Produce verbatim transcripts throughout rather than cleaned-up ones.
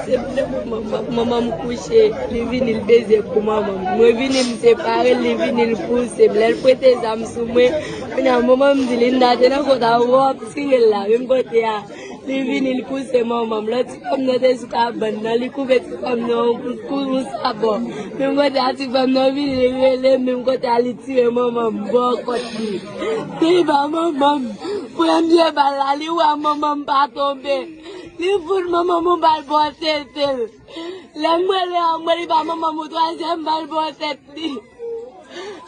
Se pou manman, manman m kouche, li vini, li beze pou manman m. Mwen vini, m separe l, li vini, li pouse m. Lè l prete zam sou mwen, kounye a manman m di li, "Nda te nan kont a ou, w ap tire l la, menm kote a." Li vini, li pouse manman m. Lòt ti fanm nan te sou kabann nan, li koupe ti fanm nan yon kou, yon sabò. Menm kote a, ti fanm nan vini, li rele m, menm kote a, li tire manman m bò kont li. Li ba manman m. Premye bal la, li wè manman m pa tonbe. Li fout manman m yon bal bò tete l. Lè m rele anmwe, li ba manman m yon twazyèm bal bò tèt li.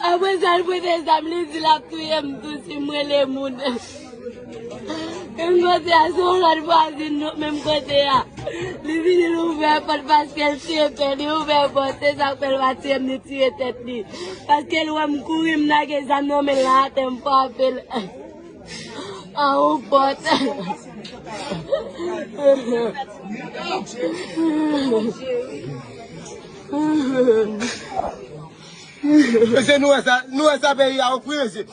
Apre sa, l prete zam, li di l ap touye m tou si m rele moun. Menm kote a, se yon lòt vwazin nou, menm kote a. Li vini, li ouvè pòt paske l tire pè, li ouvè pòt, se sa k fè l pa tire m, li tire tèt li. Paske l wè m kouri, m lage zam nan men l la atè, m frape l. An ou pòt. Mesye, nou wè sa, nou wè sa peyi a ofri, mesye.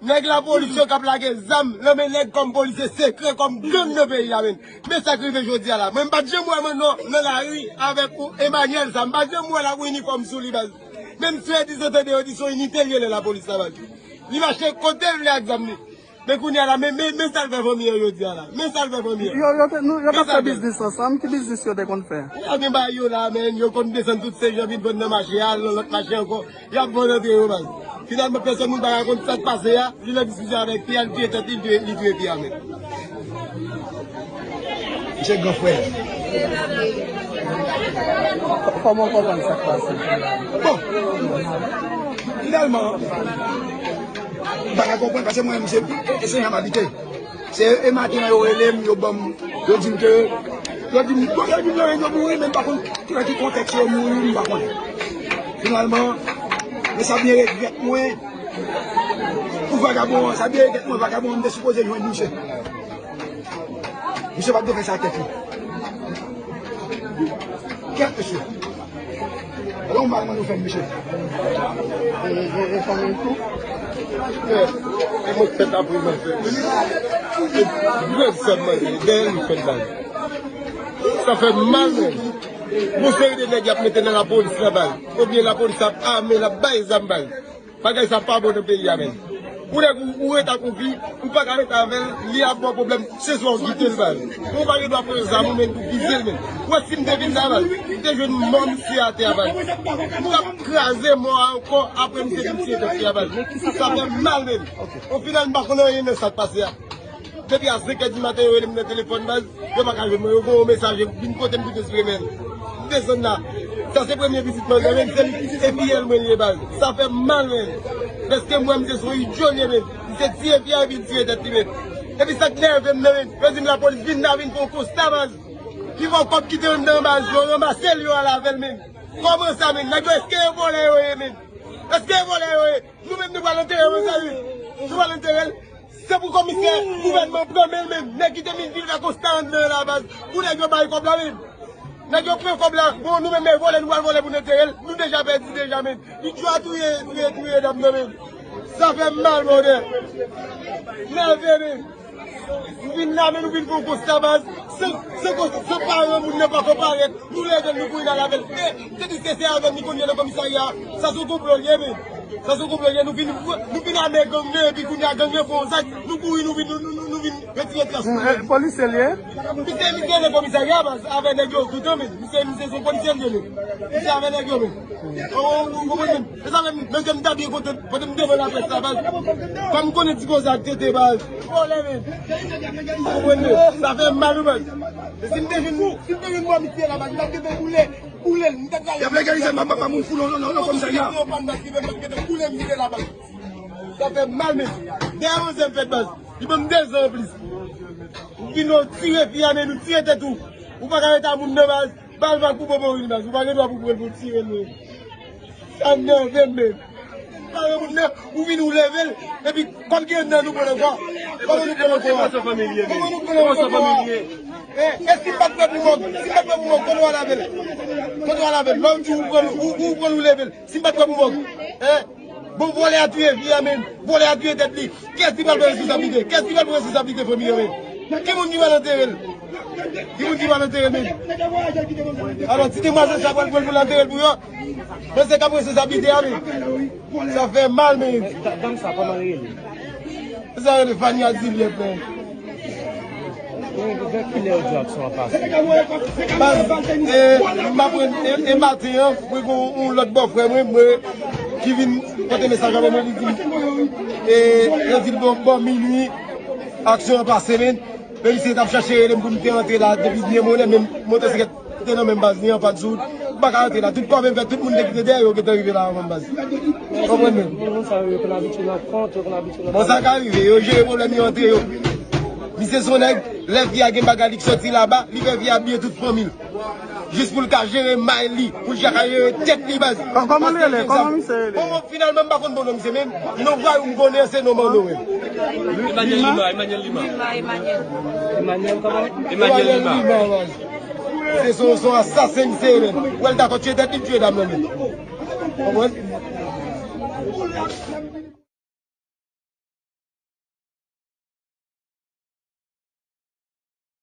Nèg lapolis yo k ap lage zam nan men nèg kòm polisye sekrè, kòm gang nan peyi a, menm. Men sa k rive jodi a la. Mwen, m pa t janm wè mwen non nan lari avèk ou, Emmanuel sa. M pa t janm wè l ak yon inifòm sou li, baz. Menm si yo di, yo tande, yo di se yon inite l ye nan lapolis la, baz. Li mache kote l vle ak zam li. Men kounye a la, men, men, men sa l fè fanmi an jodi a la. Men sa l fè fanmi an. Yo, yo te, nou, yo t ap fè biznis ansanm. Ki biznis yo te konn fè? Y ap gen bagay yo la, men yo konn desann tout Sen Jan vin vann nan mache a, nan lòt mache ankò. Y ap vann antre yo, baz. Finalman, pèsonn moun pa ka konn sa k pase a. Li nan diskisyon avèk fi a, li touye tèt li, li touye, li touye fi a menm. Misye gran frè. Kò-, kòman w konprann sa k pase? Bon, finalman, m pa ka konprann, paske mwen, misye, e Sen Jan m abite. Se e maten an yo rele m, yo ban m, yo di m ke, yo di m, bon, yo di m yo, yo mouri, men m pa konn nan ki kontèks yo mouri, m pa konnen. Finalman, men sa byen regrèt mwen, pou vagabon an, sa byen regrèt mwen, vagabon an, m te sipoze jwenn misye. Misye pa t dwe fè sa ak tèt li. Kèt mesye. Alò, m pa konn nou fè, mesye. E, e, e, fanmi tou. E, e mwen fèt aprezan, fèt. E, dwèt sa, mwen, dèyè li fèt la. Sa fè m mal, men. Yon seri de nèg y ap mete nan lapolis la, baz. Oubyen lapolis ap ame l, ap bay zam, baz. Bagay sa pa bon nan peyi a, menm. Ou nèg ou, ou ret ak yon fi, ou pa ka ret avè l, li ap ba w pwoblèm, se swa w kite l, baz. Ou pa gen dwa pran zam ou menm pou vize l, menm. Ou wè si m te vin la, baz, m te jwenn mò misye atè a, baz. M t ap kraze mò a ankò apre misye fin tiye tèt fi a, baz. Sa fè m mal, menm. Ofinal, m pa konn anyen nan sa k pase a. Depi a senk è di maten, yo rele m nan telefòn, baz. Yo pa ka jwenn mwen. Yo voye yon mesaj, yo vin kote m pou desire men. M desann la. Sa se premye vizit mwen, men se li, se fiyèl mwen li ye, baz. Sa fè m mal, men. Dèske m wè misye se yon idyo li ye, men. Misye tiye fi a epi l tiye tèt li, men. Epi sa k nève m nan, men, yo di m lapolis vin la, vin fè yon konsta, baz. Li fè yon kòb kite anndan, baz. Yo ranmase l, yo al avè l, men. Kòman sa, men? Nèg yo, èske e vòlè yo ye, men? Èske e vòlè yo ye? Nou menm nou pral antere l, mezanmi. Nou pral antere l. Se pou komisè gouvènman pran men l menm. Nèg ki te vin, vin fè konsta anndan an la, baz. Pou nèg yo bay kòb la menm. Nèg yo pran kòb la. Bon, nou menm, men vòlè, nou pral vòlè pou n antere l. Nou deja pèdi deja menm. Li djwa touye, touye, touye dam nan menm. Sa fè m mal, brother. Nève menm. Nou vin la, men nou vin fè yon konsta, baz. San, san konsta, san paran moun nan pako parèt. Nou leve l, nou kouri n al avè l. E, tandiske se avè m li konn ye nan komisarya a. Sa se yon konplo l ye, men. Sa se yon konplo l ye. Nou vin, nou vin ame gang nan, epi kounye a gang nan fè yon zak. Nou kouri, nou vin, nou, nou, nou, nou vin retire tras nou, men. Polisye l ye? Misye, misye nan komisarya, baz, avè nèg yo toutan, men. Misye, misye se yon polisye l ye, men. Misye avè nèg yo, men. Ou, ou, ou konprann, men? E sa fè m, mesye, m ta byen kontan, kote m devan laprès la, baz. Fò m konnen ti koze ak tete, baz. Vòlè, men. Ou konprann, men? Sa fè m mal, wi, baz. E si m te jwenn, si m te jwenn bò misye la, baz, m t ap gentan boule, boule l, m t ap gade. Y ap legalize m, m ap ba moun foule nan, nan, nan komisarya. Yo pa m, baz, ki fè m gentan boule misye la, baz. Sa fè m mal, men. Dèyè onz è m fèt, baz. Li ban m de zan anplis. Ou vin, ou tire fi a, men, ou tire tèt ou. Ou pa ka rete a moun nan, baz. Bal pa pou bon mouri, baz. Ou pa gen dwa pou pran l pou tire l, men. Sa nève m, men. Paran moun nan, ou vin ou leve l, epi kòm gen nan nou pran l ankò. Kòman nou pran l ankò? Kòman nou pran l ankò? E, e si m pa t pran pou mòg, si m pa t pran pou mòg, kote w al avè l? Kote w al avè l? Lè w di ou pran l, ou, ou pran l, ou leve l. Si m pa t pran pou mòg, en? Bon, vòlè a touye fi a menm. Vòlè a touye tèt li. Kiyès ki pral pran responsablite? Kiyès ki pral pran responsablite fanmi an menm? Ki moun ki pral antere l? Ki moun ki pral antere l menm? Alò, ti demwazèl sa pral pran l pou l antere l pou yo. Mwen se k ap responsablite a menm. Sa fè mal menm. Dam sa, kòman l rele? Sa rele Fania Juliet menm. Baz, e, m ap pran e, e maten an, mwen gen yon lòt bòfrè mwen, mwen ki vin pote mesaj avè mwen, li di m, e, yo di l bò, bò minui, aksyon an pase, men, men misye t ap chache rele m pou m te antre la depi byen bonè, men motosiklèt te nan menm baz li an, pa t sou wout. M pa ka antre la. Tout kòve m fè, tout moun te kite dèyè yo gentan rive la anvan m baz. Konprann mwen? Moun sa yo, yo konn abitye nan kont, yo konn abitye nan... Bon, sa ka rive, yo jere pwoblèm yo antre yo. Misye se yon nèg, lè fi a gen bagay li k sòti laba, li fè fi a bliye tout fanmi l. Jis pou l ka jere may li, pou l ka jere tèt li baz. Kò-, kòman l rele? Kòman misye rele? Bon, bon, finalman, m pa konn bon non misye, men non vwayou m konnen se non Manno menm. Emmanuel Lima, Emmanuel Lima. Emmanuel kòman? Emmanuel Lima. Lima, baz. Se son, son asasen misye ye menm. Ou wè l dakò tiye tèt li, tiye dam nan menm. Konprann?